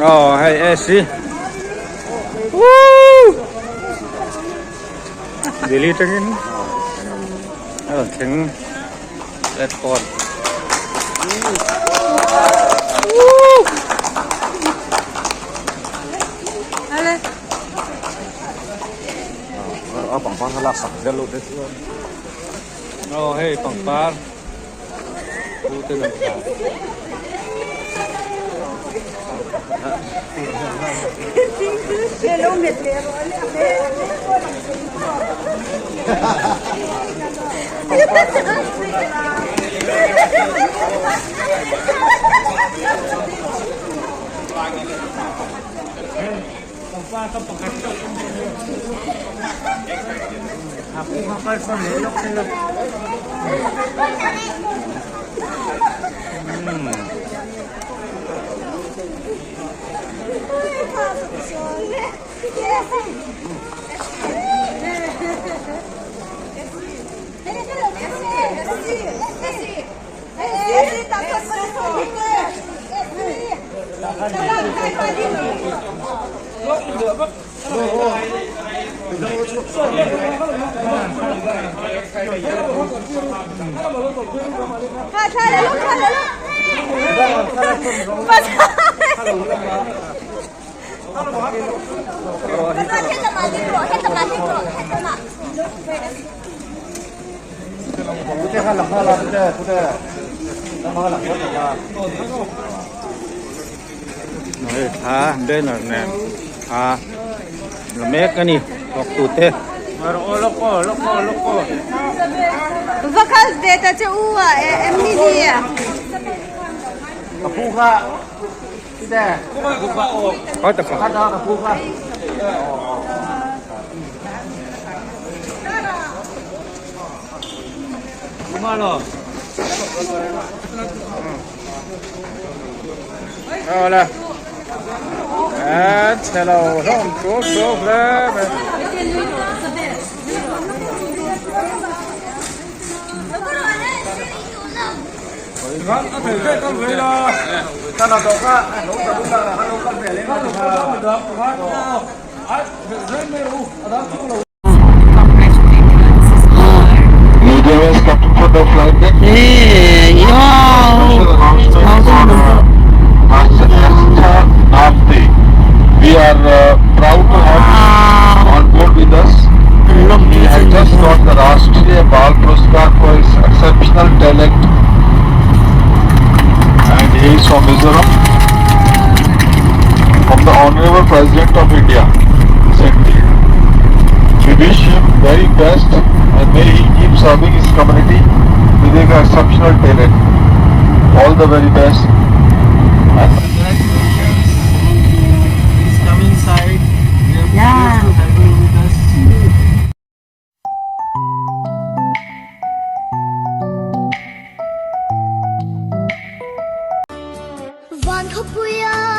Aw hei AC Woo Delhi atangin a rawn thleng platform Woo A pangpar kha lak sak zel loh te chuan Aw hei pangpar pu te an thla. Hei thla banner nen thla la mek a ni thawk tu te. Awle a chhe lo hlawm ṭuak ṭuak hle mai. We are uh, proud to have him on board with us. He has just got the Rashtriya Bal Puraskar for his exceptional talent and he is from Mizoram. From the Honorable President of India recently. We wish him very best and may he keep serving his community with his exceptional talent. All the very best. And Please come inside. We are pleased to have you with us. Van khawpuia.